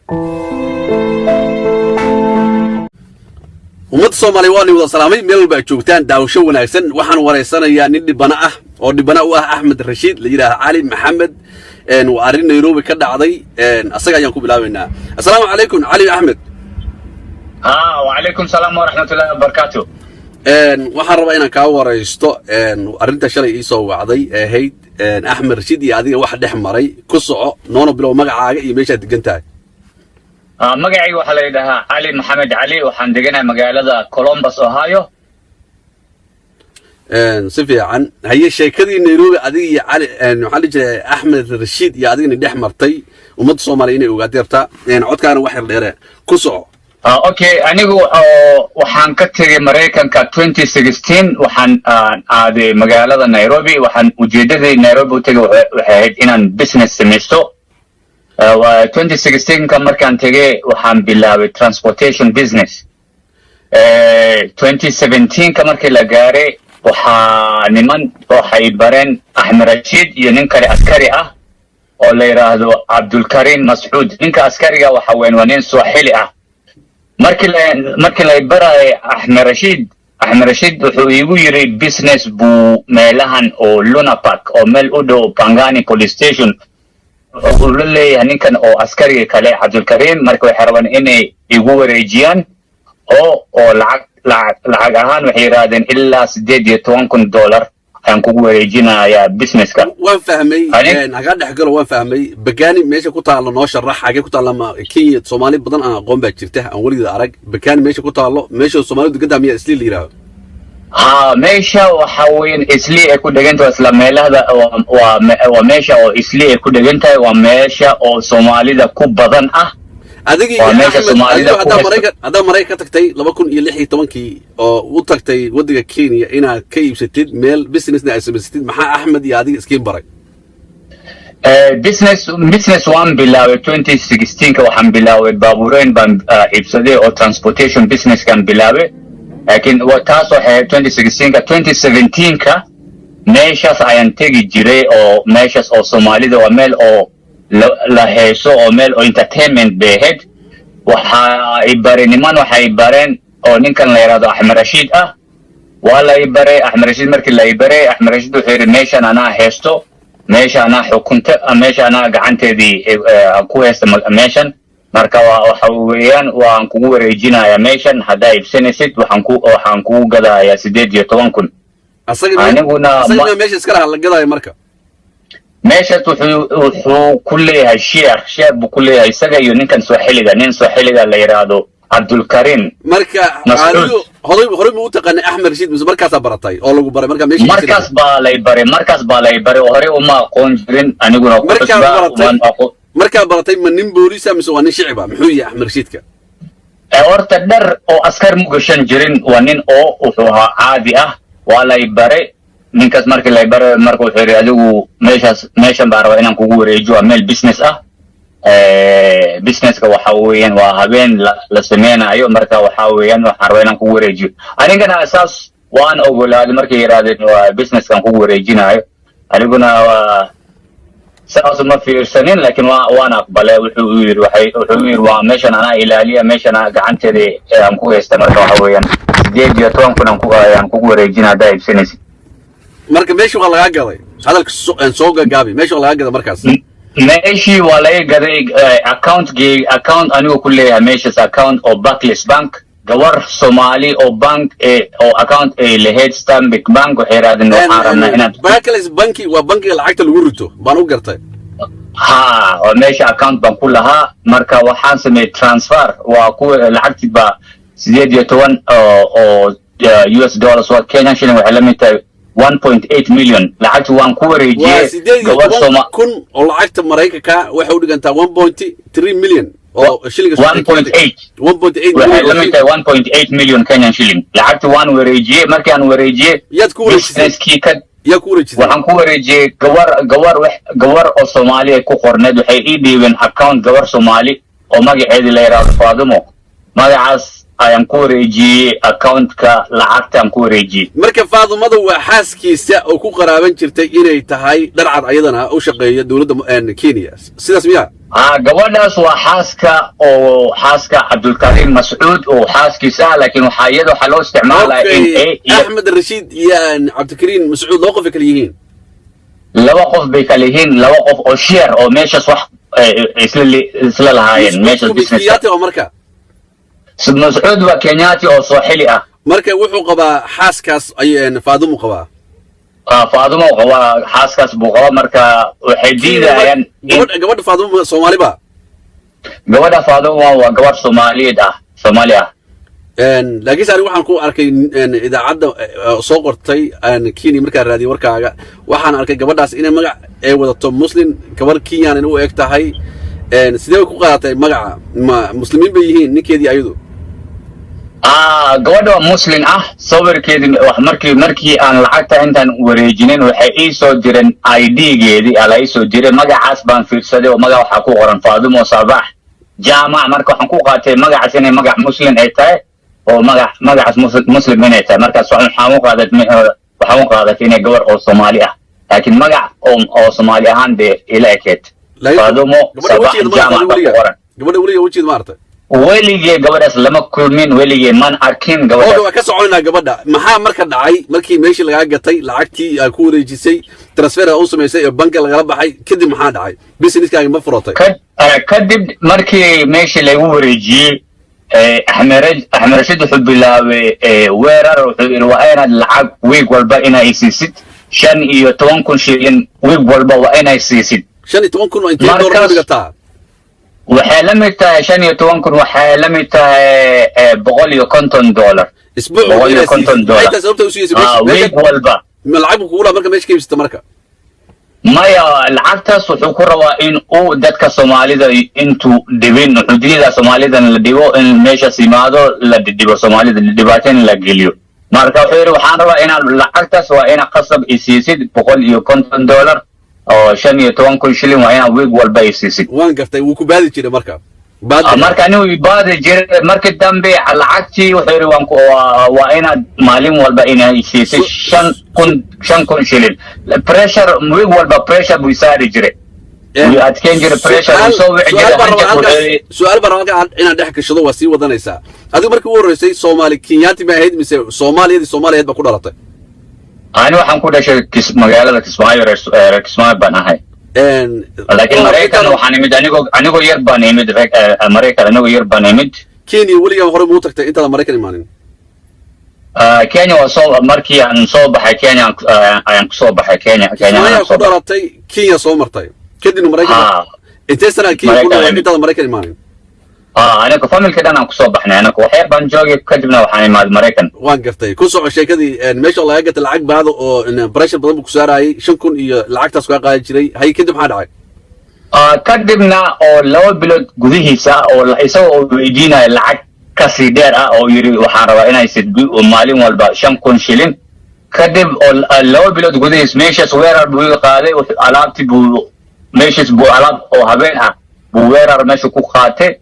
Ummadda Soomaaliya waa ni wada salaamay meel walba aad joogtaan. Daawasho wanaagsan. Waxaan wareysanayaa nin dhibana ah oo dhibana u ah Axmed Rashiid la yidhaaha Cali Maxamed. Waa arrin Nairobi ka dhacday. Asaga ayaan ku bilaabaynaa. Assalaamu calaykum, Cali Axmed. وعليكم السلام ورحمة الله وبركاته. Waxaan rabaa inaan kaa waraysto arrinta shalay iisoo wacday ee ahayd Axmed Rashiid iyo adiga wax dhex maray. Ku soco, noona bilow magacaaga iyo meeshaad degan tahay. Magacayga waxaa la yidhahaa Cali Maxamed Cali. Waxaan deganahay magaalada Columbus, Ohio. Si fiican. Haye, sheekadii Nairobi adiga iyo Cali, maxaa la jiray, Axmed Rashiid iyo adigana dhex martay, ummadda Soomaaliya inay ogaatay rabtaa. Codkaana wax yar dheere. Ku soco. Okay, anigu waxaan ka tegay Maraykanka 2016. Waxaan aaday magaalada Nairobi. Waxaan ujeedadii Nairobi u tegay waxay ahayd inaan business samaysto. 2016ka markaan tegay, waxaan bilaabay transportation business. 2017ka markii la gaaray, waxaa niman waxay bareen Axmed Rashiid iyo nin kale askari ah oo la yidhaahdo Cabdulkarim Mascuud. Ninka askariga waxa weyn waa nin Swaxili ah. Markii la barayay Axmed Rashiid, Axmed Rashiid wuxuu iigu yiri business buu meelahan oo Luna Park oo meel u dhow Pangani Police Station uu la leeyahay ninkan oo askariga kale, Cabdulkarim. Marka waxay rabaan inay igu wareejiyaan oo lacag ahaan waxay yidhaahdeen ilaa $18,000 ayaan kugu wareejinayaa businesska. Waan fahmay. Hagaa dhex galo. Waan fahmay. Pangani meesha ku taallo noo sharax. Xagee ku taalla? Ma Kenya? Soomaali badan aan aqoon baa jirta aan weligeeda arag. Pangani meesha ku taallo, meesha Soomaalidu degantaha miyaa Islii la yidhaaho? Ha, meesha waxa weyan Islii ay ku dhegan tahay, isla meelahda waa meesha oo Islii ay ku dhegan tahay. Waa meesha oo Soomaalida ku badan ah. Adigii Waa meesha Axmed Soomaalida adigu ku haddaa haysto. Maraykan, haddaa Maraykan ka tagtay 2016-kii oo u tagtay waddanka Kenya inaad ka iibsatid meel, businessna aad samaysatid, maxaa Axmed iyo adiga iskiin baray? Business waan bilaabay 2016ka. Waxaan bilaabay baabureyn baan iibsaday oo transportation businesskan bilaabay, laakiin taas waxay ahayd 2016ka. 2017ka meeshaas ayaan tegi jiray oo meeshaas oo Soomaalida waa meel oo la heeso oo meel oo entertainment bay ahayd. Waxa ay baray niman, waxay bareen oo ninkan la yidhahdo Axmed Rashiid ah waa la i baray. Axmed Rashiid markii la i baray, Axmed Rashiid wuxuu yidhi meeshan anaa heesto, meesha anaa xukunta, meesha anaa gacanteedii aan ku haysta meeshan. Marka waa waxa weeyaan waan kugu wareejinayaa meeshan haddaa iibsanaysid, waxaan kugu gadayaa 18,000. Asaga Aniguna asaga miyaa meesha iska lahaa la gadaayo marka? Meeshaas wuxuu ku leeyahay share buu ku leeyahay, isaga iyo ninkan Sooxiliga, nin Sooxiliga la yidhaahdo Cabdulkarim Marka Mascuud. Adigu horay ma u taqaanay Axmed Rashiid mise markaasaa baratay oo lagu baray markaa meesha? Markaas baa lay baray, markaas baa lay baray oo horey uma aqoon jirin aniguna ku Markaa cusbaa, baratay? waan aqoon. Markaa baratay, ma nin booliisa mise waa nin shiciba? Muxuu yahay Axmed Rashiidka? Horta dhar oo askar mu gashan jirin. Waa nin oo wuxuu ahaa caadi ah. Waa lay baray ninkaas. Markii lay baray, marka wuxuu yidhi adigu meeshaas, meeshan baan rabaa inaan kugu wareejiyo, waa meel business ah. Businesska waxa weeyaan waa habeen la sameynayo. Marka waxa weeyaan waxaan rabaa inaan kugu wareejiyo. Anigana saas waan ogolaaday markay yidhaahdeen waa businesskan kugu wareejinayo. Aniguna waa saas uma fiirsanin, laakiin waan aqbalay. Wuxuu yidhi waxay wuxuu yidhi waa meeshan anaa ilaaliya, meeshan anaa gacanteeda aan ku haysta. Marka waxa weeyaan 18,000 ayaan kugu wareejina haddaa iibsanaysid. Marka meesha waa lagaa gaday. Hadalka soo gagaabi, meesha waa lagaa gaday markaas. Meeshii waa laga gaday. Account account anigu ku leeyahay meeshaas, account oo Barclays Bank, gawar Soomaali oo bank oo account ay lahayd Stanbic Bank, waxay yidhahdeen waxaan rabnaa inaad Barclays Banki waa bankiga lacagta lagu rito baan u gartay. Ha, oo meesha account baan ku lahaa. Marka waxaan sameeyey transfer, waa kuwa lacagtii baa 18 oo US dollars, waa Kenyan shilling, waxay la mid tahay 1.8 million. Lacagtii waan ku Waa wareejiyey sideed iyo gabar toban Soma kun oo lacagta Maraykanka waxay u dhigantaa 1.3 million oo shilinga. 1.8. 1.8 Waxay million la oo mid tahay 1.8 million Kenyan shilling. Lacagtii waan wareejiyey. Markii aan wareejiyey Yaad ku wareejisay? businesskii ka Yaa ku wareejisay? Waxaan ku wareejiyey gawar oo Soomaali ay ku qorneed. Waxay ii dhiibeen account gawar Soomaali oo magaceedii la yidhaahdo Faadimo, magacaas. Ayaan ku wareejiyey accountka, lacagtaan ku wareejiyey. Marka Faadumada waa xaaskiisa oo ku qaraaban jirtay inay tahay dharcad, ayadana u shaqeeya dowladda Kenya, sidaas miyaa? Ah, gabadhaas waa xaaska oo xaaska Cabdulkariim Mascuud oo xaaskiisa ah, laakiin waxaa iyada waxaa loo isticmaalaya in Okay. ay iyo Axmed Rashiid iyo Cabdikariim Mascuud laba qof ay kala yihiin? Laba qof bay kala yihiin, laba qof oo share oo meeshaas wax isla lahaayeen meeshaas business. Kenyaati oo marka? Mascuud waa Kenyaati oo Sooxili ah. Marka wuxuu qabaa xaaskaas ay Faadumu qabaa? Ah, Faadumo qabaa, xaaskaas buu qabaa. Marka waxay diidayaan in Gabadha Faadumo Soomaali ba? Gabadha Faadumo waa gabadh Soomaaliyeed ah, Soomaali ah. Laakiinse anigu waxaan ku arkay idaacadda soo qortay Kenya. Markaan raadiyay warkaaga, waxaan arkay gabadhaas inay magac ay wadato Muslim, gabar Kenyan in u eg tahay. Sidee bay ku qaadatay magaca? Ma muslimiin bay yihiin ninkeedii ayadu? Ah, gabadha waa Muslim ah. Sawirkeedii wax markii aan lacagta intaan wareejinin, waxay ii soo direen ID-geedii ala ii soo diray. Magacaas baan fiirsaday oo magac waxaa ku qoran Faadumo Sabax Jaamac. Marka waxaan ku qaatay magacaas inay magac Muslim ay tahay oo magacaas Muslim inay tahay. Markaas waxaan u qaadatay inay gabar oo Soomaali ah, laakiin magac oo Soomaali ahaan bay ila ekeed. Laakiin Faadumo gabadha Sabax wejigeeda ma Jaamac aragtay baa ku weliga? qoran. Gabadha weliga wejigeeda ma aragtay? Weligee gabadhaas lama kulmin, weligee man arkin gabadhaas. Waa ka soconaynaa gabadha. Maxaa marka dhacay markii meeshii lagaa gatay, lacagtii aad ku wareejisay, transfer aad u samaysay ee banka lagala baxay? Kadib maxaa dhacay? Businesskaaga ma furatay? Kadib markii meeshii lagu wareejiyey, Axmed Rashiid wuxuu bilaabay weerar. Wuxuu yidhi, waa inaad lacag week walba inay siisid, 15,000 shilin week walba waa inay siisid. 15,000 oo intee doolar u dhigataa? Waxay la mid tahay 15,000, waxay la mid tahay $150. Isbuuc? $150. Maxay tahay sababta u siiyeysa? Week walba. Ma lacag buu kugu lahaa marka meesha ka iibsata marka? Maya, lacagtaas wuxuu ku rabaa in uu dadka Soomaalida intuu dhibin. Wuxuu diidaa Soomaalidan la dhibo, in meeshaas yimaado la dhibo Soomaalida, dhibaato in la geliyo. Marka wuxuu yidhi, waxaan rabaa inaad lacagtaas waa inaad qasab isiisid, $150 oo 15,000 shilin waa inaad week walba isiisid. Waan gartay. Wuu ku baadi jiray marka? Marka anigu baadi jiray. Markii dambe lacagtii wuxuu yidhi, waan waa inaad maalin walba inaa isiisid 5,000 shilin. Pressure, week walba pressure buu saari jiray, wuu adkeyn jiray, pressure wuu soo wici jiray. Su-aal baan rabaa halkaa inaad dhex gashado. Waa sii wadanaysaa. Adigu markii ugu horreysay Soomaali Kenyaati ma ahayd mise Soomaaliyadii Soomaaliyeed baa ku dhalatay? Ani waxaan ku dhashay magaalada Kismaayo, reer Kismaayo baan ahay, laakiin Maraykan waxaan imid anigoo yar baan imid Maraykan, anigoo yar baan imid. Kenya weligaa hore muu tagtay intaada Maraykan imaanin? Kenya waa soo, markii aan soo baxay Kenya ayaan kusoo baxay Kenya. Kenya Kismaayaa ku dhalatay, Kenya soo martay, kadibna Maraykan. Intee sanaa Kenya ku dhalatay intaada Maraykan imaanin? Aniga familka dhan aan kusoo baxnay. Aniga wax yar baan joogay, kadibna waxaan imaaday Maraykan. Waan gartay. Ku soco sheekadii. Meesha laga gatay lacag baado oo pressure badan buu ku saarayay, 5,000 iyo lacagtaas kaa qaadi jiray. Hay, kadib maxaa dhacay? Kadibna oo 2 bilood gudihiisa oo isagoo oo weydiinaya lacag kasii dheer ah oo yidhi, waxaan rabaa inay sid maalin walba 5,000 shilin. Kadib oo 2 bilood gudihiis meeshaas weerar buu iga qaaday. Alaabtii buu meeshaas buu alaab oo habeen ah buu weerar meesha ku qaatay.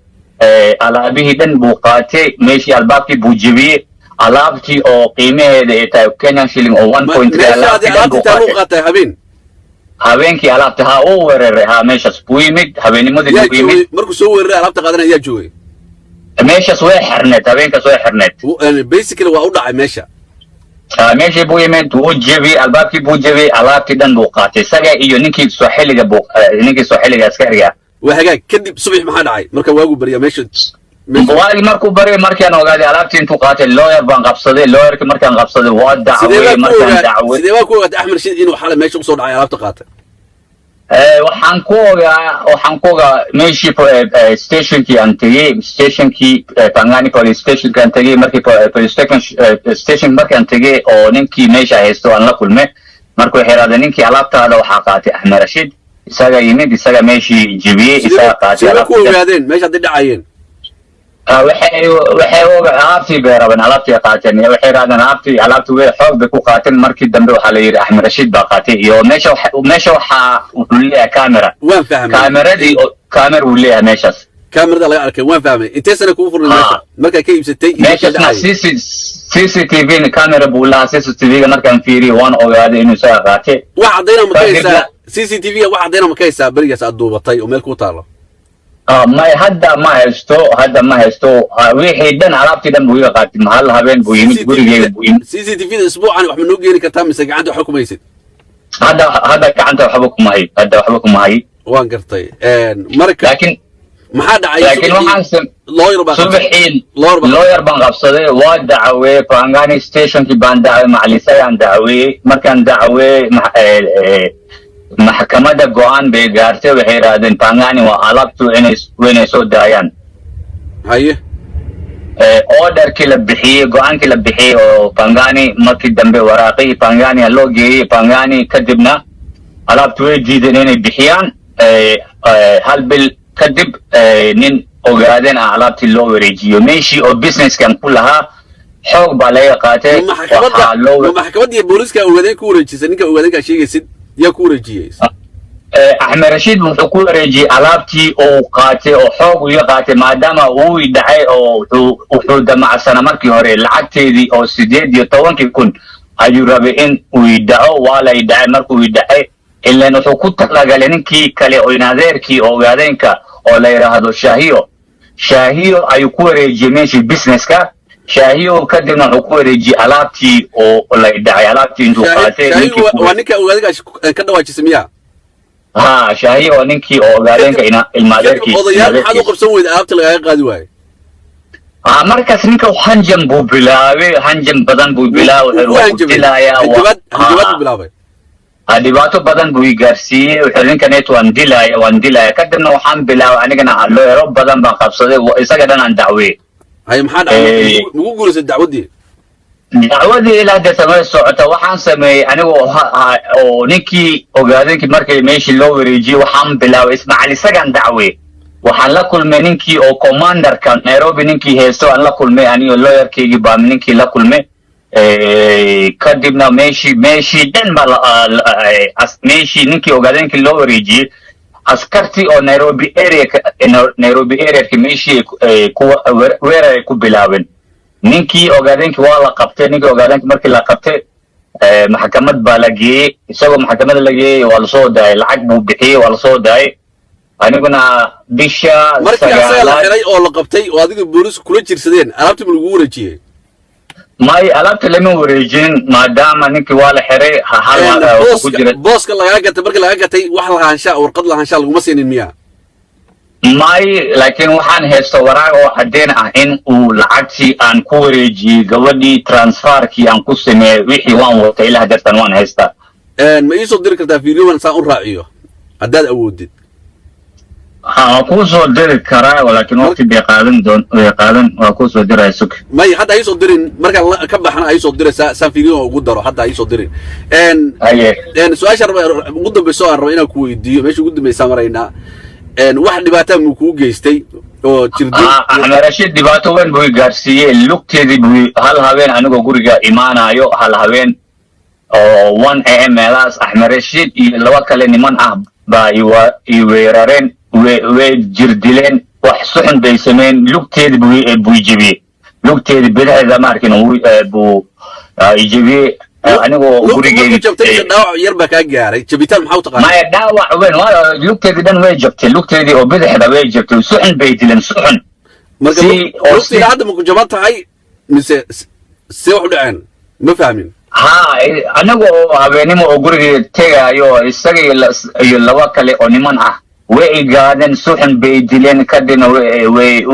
Alaabihii dhan buu qaatay meeshii, albaabkii buu jebiyey, alaabtii oo qiimaheeda ay tahay Kenyan shilling oo 1.3, alaabtii dhan buu qaatay qaatay habeen? Habeenkii alaabta ha uu weeraray, ha, meeshaas buu yimid habeenimadii Yaa buu yimid. joogay markuu soo weeraray alaabta qaadanaya? Yaa joogay? Meeshaas way xirneed, habeenkaas way xirneed. Basically waa u dhacay meesha? Meeshii buu yimid, wuu jebiyey albaabkii, buu jebiyey, alaabtii dhan buu qaatay, isaga iyo ninkii Sooxiliga buu ninkii Sooxiliga askariga. Waa hagaag. Kadib subax maxaa dhacay marka waagu barya meesha? Waagi markuu baryay, markaan ogaaday alaabtii intuu qaatay, lawyer baan qabsaday. Lawyerki markaan qabsaday waa Sidee dacway. baa ku Markaan ogaa dacway Sidee baa ku ogaatay Axmed Rashiid inuu xalay meesha usoo dhacay, alaabta qaatay? Waxaan ku ogaa meeshii stationkii aan tegey, stationkii Pangani police stationki aan tegey. Markii police station station markaan tegey oo ninkii meesha haysto aan la kulmay, marka waxay yidhahdeen, ninkii alaabtaada waxaa qaatay Axmed Rashiid, isaga yimid, isaga meeshii jebiyey, isaga qaatay Sidee ku alaabtii. ogaadeen meesha hadday dhacayeen? Waxay oga alaabtii bay rabeen, alaabtii qaateen. Waxay yidhahdeen alaabtii way xoog bay ku qaateen. Markii dambe waxaa la yidhi Axmed Rashiid baa qaatay, iyo meesha waxaa wuxuu leeyahay camera. Waan fahmay. Kaameradii, camera uu leeyahay meeshaas. Kaamirada laga arkay, waan fahmay. Intee sana kugu furnay meesha markaa ka iibsatay iyo markii Meeshasna dhacayay? CCTV camera buu lahaa. CCTV-ga markaan fiiriyey, waan ogaaday inuu isaga qaatay. Wax caddayna ma ka Kadibna- haysaa CCTV? Wax caddayna ma ka haysaa berigaas aad duubatay oo meel kuu taalo? May, hadda ma haysto, hadda ma haysto. Wixii dhan, alaabtii dhan buu iga qaatay. Hal habeen buu yimid gurigeyga buu yimid. CCTV da isbuucan wax ma noo geeni kartaa mise gacanta waxba kuma haysid? Hadda gacanta waxba kuma hay, hadda waxba kuma hay. Waan gartay. Marka Laakiin maxaa dhacay laakiin subaxii? Waxaan Lawyer baa qabsatay. Subaxii Lawyer baa lawyer baan qabsaday, waa dacweeyey. Pangani stationkii baan dacwey, macalisagaan dacweeyey. Markaan dacweeyey, maxkamadda go'aan bay gaartay. Waxay yidhaahdeen Pangani waa alaabtu inay soo daayaan. Haye. Orderkii la bixiyey, go'aankii la bixiyey oo Pangani, markii dambe waraaqihii Pangani loo geeyey Pangani, kadibna alaabtu way diideen inay bixiyaan. Hal bil kadib, nin ogaadeen ah alaabtii loo wareejiyo. Meeshii oo businesskan ku lahaa xoog baa laga qaatay. Ma maxkamadda Waxaa loo ma maxkamadda iyo booliska ogaadeen ku wareejisay? Ninka ogaadeenkaa sheegaysid yaa ku wareejiyey? Axmed Rashiid wuxuu ku wareejiyey alaabtii uu qaatay oo xoog uga qaatay, maadaama uu i dhacay oo wuxuu damacsana markii hore lacagteedii oo 18,000 ayuu rabay in uu i dhaco. Waa la i dhacay. Markuu i dhacay, ilan wuxuu ku talagalay ninkii kale oo inadeerkii oo ogaadeenka oo la yidhaahdo Shaahiyo. Shaahiyo ayuu ku wareejiyey meeshii businesska Shaahiyo. Kadibna wuxuu ku wareejiyey alaabtii oo la i dhacay, alaabtii intuu qaatay ninkii Waa ninka ogaadeenkaa ka dhawaajisay miyaa? Ha, Shaahiyo waa ninkii oo ogaadeenka ina ilmaadeerkii. Odayaal, maxaad u qabsan weyda alaabta lagaaga qaadi waayo? Markaas ninka hanjam buu bilaabay, hanjam badan buu bilaabay. Wuu Wuxuu hanjabay? dilayaa. Hanjabaad buu bilaabay? Dhibaato badan buu i gaarsiiyey. Wuxuu ninkaneet waan dilaya, waan dilaya. Kadibna waxaan bilaabay anigana lawyer badan baan qabsaday, isaga dhan aan dacweeyey. Haye, maxaa dhacay? Mugu guulaysay dacwaddii? Dacwadii ilaa hadda way socota. Waxaan sameeyey anigoo oo ninkii ogaadeenkii markii meeshii loo wareejiyey, waxaan bilaabay ismaaciil isagaan dacwey. Waxaan la kulmay ninkii oo commanderka Nairobi, ninkii heesto aan la kulmay. Anigo lawyerkeygii baa ninkii la kulmay. Kadibna meeshii dhan baa meeshii ninkii ogaadeenkii loo wareejiyey, askartii oo Nairobi area, Nairobi areaka meeshii kuwa weerar ay ku bilaabeen. Ninkii ogaadeenkii waa la qabtay. Ninkii ogaadeenkii markii la qabtay, maxkamad baa la geeyey. Isagoo maxkamadda la geeyey waa lasoo daayay. Lacag buu bixiyey, waa lasoo daayay. Aniguna bisha Markii asaga la 9aad xiray oo la qabtay oo adiga booliisku kula jirsadeen, alaabtii ma lagugu wareejiyey? May, alaabta lama wareejin, maadaama ninkii waa la xiray. Hal ku Booska jira. Booska lagaa gatay, markii lagaa gatay, wax lahaanshaa, warqad lahaanshaa laguma siinin miyaa? May, laakiin waxaan haysto waraaq oo caddeyn ah in uu lacagtii aan ku wareejiyey gabadhii, transferkii aan ku sameeyey, wixii waan watay, ilaa hadeertan waan haystaa. Ma iisoo diri kartaa fiidiyowgan saan u raaciyo haddaad awoodid? Waa kuu soo diri karaa, laakiin waqti bay qaadan doon, way qaadan. Waa kuu soo diraya, sug. May, hadda ha iisoo dirin. Markaan ka baxna ha iisoo diraysaa, saan fiidiyoga ugu daro. Hadda ha iisoo dirin. Haye. Su-aasha raba ugu dambayso aan raba inaan ku weydiiyo, meesha ugu dambaysaa maraynaa, wax dhibaataa muu kuu geystay oo jirdil? Axmed Rashiid dhibaato weyn buu i gaarsiiyey. Lugteedii buu hal habeen, anigoo guriga imaanayo, hal habeen oo 1 a.m. meelahaas, Axmed Rashiid iyo laba kale niman ah baa i weerareen. Way jirdileen, wax suxun bay sameeyeen. Lugteedii buu i jebiyey, lugteedii bidixda, ma arkin, buu i jebiyey anigoo Lugta markuu gurigeedii. jabtay mise dhaawac yar baa kaa gaaray? Jabitaan maxaa u taqaanaa? Maya, dhaawac weyn waa. Lugteedii dhan way jabtay, lugteedii oo bidixda way jabtay. Suxun bay dileen, suxun. Marka oo lugtiina hadda ma ku jaban tahay mise see wax u dhaceen? Ma fahmin. Ha, anaga oo habeenimo oo guriga tegaayo, isaga iyo laba kale oo niman ah way igaadeen, suxun bay dileen. Kadibna way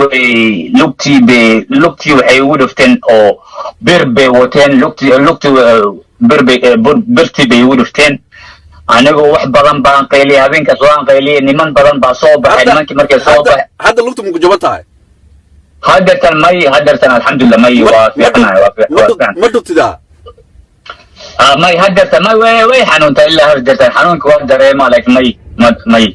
lugtii bay, lugtii waxay ugu dhufteen oo bir bay wateen. Lugtii bir bay birtii bay ugu dhufteen. Anigoo wax badan baan qayliyay habeenkaas, waan qayliyay. Niman badan baa soo baxay. Nimankii markay soo baxay Hadda lugta ma ku jaban tahay? Hadeertan may, hadeertan alxamdulillah may, waa fiicanahay, waa fiican. Ma dhuntidaa? May, hadeertan may, way xanuuntaa ilaa hadeertan. Xanuunka waa dareema, laakiin may, may.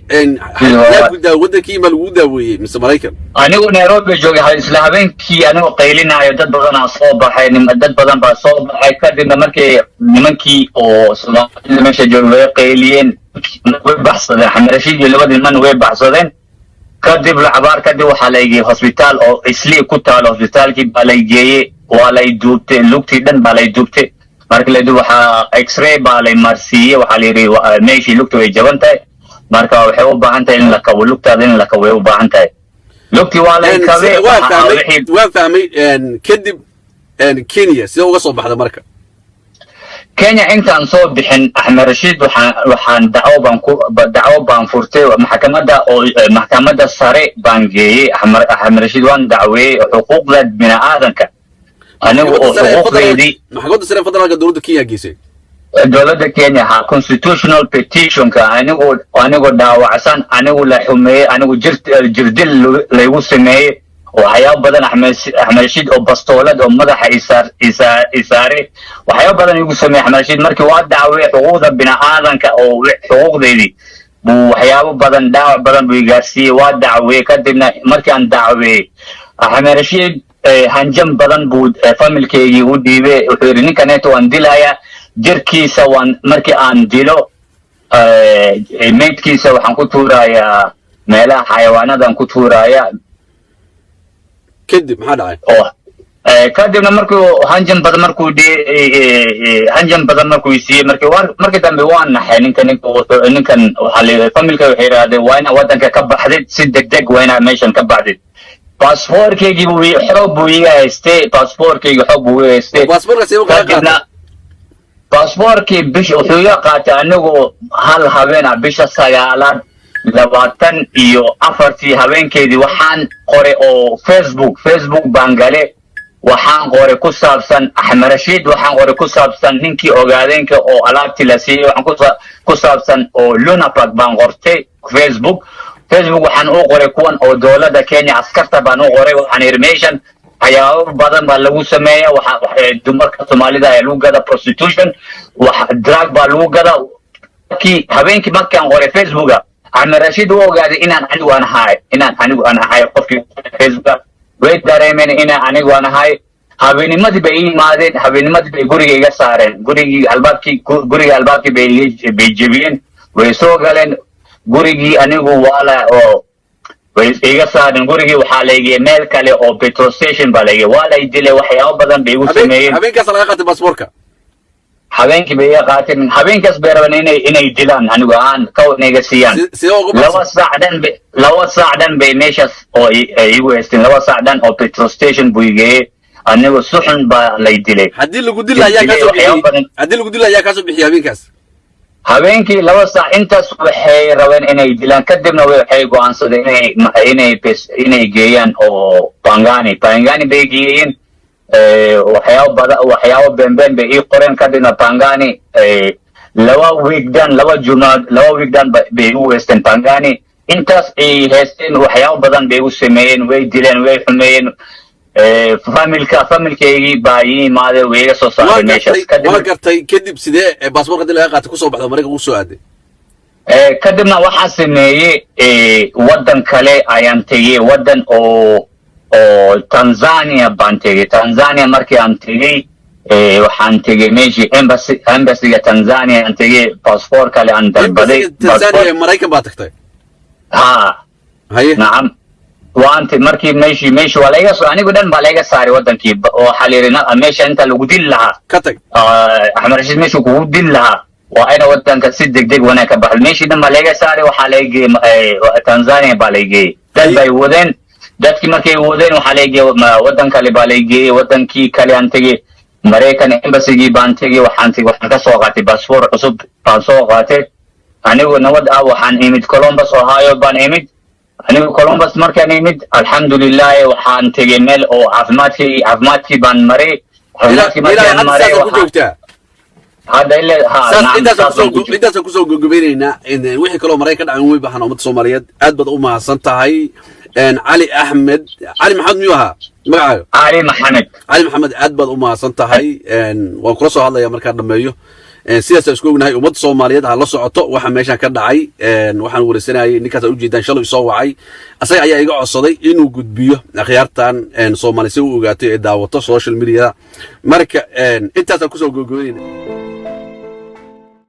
Yaa ku daaw waddankii ma lagu daaweeyey mise Maraykan? Anigu Nairobi joogay. Isla habeenkii anigoo qaylinaayo, dad badanaa soo baxay. Dad badan baa soo baxay. Kadibna markay nimankii oo Soomaalida meesha joogay way qayliyeen, way baxsadeen. Axmed Rashiid iyo labadii niman way baxsadeen. Kadib lacabaar kadib waxaa la geeyey hosbitaal oo Islii ku taalo. Hosbitaalkii baa lay geeyey, waa lay duubtay, lugtii dhan baa lay duubtay. Marka la duub, waxaa X-ray baa lay marsiiyey. Waxaa la yidhi meeshii lugta way jaban tahay, marka waxay u baahan tahay in la kabo lugtaada, in la kabo way u baahan tahay. Lugtii waa lay kabay. Waan fahmay, waan fahmay. Kadib Kenya sidee uga soo baxda marka? Kenya intaan soo bixin, Axmed Rashiid, waxaan dacwo baan furtay maxkamadda, oo maxkamadda sare baan geeyey. Axmed Rashiid waan dacweeyey xuquuqda bini'aadanka anigu oo xuquuqdeydii. Maxkamadda sare federaalka dowladda Kenya geysay? Dowladda Kenya, ha. Constitutional petitionka, anigu dhaawacsan, anigu la xumeeyey, anigu jir jirdil laygu sameeyey, waxyaabo badan, Axmed Rashiid oo bastoolad oo madaxa isaar isaa isaare, waxyaabo badan igu sameeyey Axmed Rashiid. Markii waa dacwey xuquuqda bini'aadanka oo xuquuqdeydii buu waxyaabo badan, dhaawac badan buu igaarsiiyey. Waa dacweeyey. Kadibna markii aan dacweeyey, Axmed Rashiid hanjam badan buu familkeygii u dhiibay. Wuxuu yidhi, "Ninkaneeto waan dilayaa, jirkiisa waan markii aan dilo, meydkiisa waxaan ku tuurayaa meelaha xayawaanadan ku tuuraya." Kadib maxaa dhacay? Oo kadibna markuu hanjan badan markuu hanjan badan markuu siiyey, markii dambe waan naxay. Ninka ninka ninkan waxaa la familka waxay yidhahdeen, "Waa inaa waddanka ka baxdid si degdeg, waa inaa meeshan ka baxdid." Baasboorkeygii buu xoog buu iga haystay, baasboorkeygii xoog buu iga haystay. Kadibna baasboorkii bish wuxuu iga qaatay anigu hal habeen ah, bisha sagaalaad 24-tii habeenkeedii. Waxaan qoray oo Facebook baan gale. Waxaan qoray ku saabsan Axmed Rashiid, waxaan qoray ku saabsan ninkii ogaadeenka oo alaabtii la siiyey, waxaan ku saabsan oo Luna Park baan qortay Facebook. Waxaan u qoray kuwan oo dowladda Kenya, askarta baan u qoray. Waxaan yidhi, meeshan waxyaabo badan baa lagu sameeya, waxa dumarka Soomaalida ayaa lagu gada prostitution, wax drug baa lagu gada. Markii habeenkii markaan qoray Facebooka, Axmed Rashiid uu ogaaday inaan anigu aan ahay qofkii Facebooka. Way dareemeen inaan anigu aan ahay. Habeenimadii bay ii yimaadeen, habeenimadii bay guriga iga saareen. Gurigii albaabkii, guriga albaabkii bay jebiyeen, way soo galeen gurigii. Anigu waa la oo way iga saareen gurigii. Waxaa la igeyey meel kale oo petrol station baa la igeyey. Waa lay dilay, waxyaabo badan bay igu sameeyeen. Habeenkaas laga qaatay baasaboorka? Habeenkii bay iga qaateen. Habeenkaas bay rabeen inay dilaan anigu ahaan, kaw inay iga siiyaan. 2 saac dhan bay meeshaas oo igu haysteen. 2 saac dhan oo petrol station buu igeeyey. Anigu suxun baa lay dilay. Haddii lagu dila ayaa kaasoo bixiyey? Haddii lagu dila ayaa kaasoo bixiyey habeenkaas? Habeenkii 2 saac intaas waxay rabeen inay dilaan. Kadibna waxay go'aansadeen inay geeyaan oo Pangani. Pangani bay geeyeen. Waxyaabo badan, waxyaabo beenbeen bay ii qoreen. Kadibna Pangani 2 week dhan, 2 jumaad, 2 week dhan bay igu haysteen Pangani. Intaas ay haysteen, waxyaabo badan bay igu sameeyeen, way dileen, way xumeeyeen. Familkeygii baa ii imaaday, way iga soo saaray meeshaas. Waa gartay. Kadib sidee baasaboorka hadii laga qaatay kusoo baxda, Maraykanka kusoo aaday? Kadibna waxaan sameeyey, waddan kale ayaan tegey, waddan oo Tanzania baan tegey. Tanzania markii aan tegey, waxaan tegey meeshii embassyga Tanzania aan tegey, passport kale aan dalbaday. Tanzania Maraykan baa tagtay? Ha. Haye. Nacam, waanti markii meeshii waa laiga soo, anigu dhan baa laiga saaray wadankii. Waxaa la yidhi, meesha inta lagu dili lahaa ka tag. Axmed Rashiid meeshuu kugu dili lahaa, waa ina wadanka si degdeg wanaag ka baxdo. Meeshii dhan baa laiga saaray. Waxaa laga geeyey Tanzania baa laga geeyey. Dad bay wadeen. Dadkii markay wadeen, waxaa laga geeyey wadan kale baa laga geeyey. Wadankii kale aan tegey, Maraykan embassygii baan tegey. Waxaan tegey, waxaan ka soo qaatay passport cusub baan soo qaatay. Anigu nabad ah waxaan imid Columbus, Ohio baan imid. Anigu Columbus markaan imid, alxamdulilahi, waxaan tegey meel oo caafimaadkii baan maray. Caafimaadkii markaan maray, ku joogtaa? Hadda ile ha. Intaasaan kusoo gogobeynaynaa. Wixii kaloo Maraykan ka dhacay way baxaan. Ummadda Soomaaliyeed, aad baad u mahadsan tahay, Cali Axmed. Cali Maxamed miyuu ahaa magacaaga? Cali Maxamed. Cali Maxamed, aad baad u mahadsan tahay. Waan kula soo hadlaya markaan dhameeyo. Sidaasaan isku ognahay. Ummadda Soomaaliyeed ha la socoto waxa meeshaan ka dhacay. Waxaan wareysanayay ninkaas aad ujeedaan, shalay soo wacay. Asaga ayaa iga codsaday inuu gudbiyo akhyaartan Soomaali si u ogaato ee daawato social media. Marka intaasaan kusoo gogoynayna.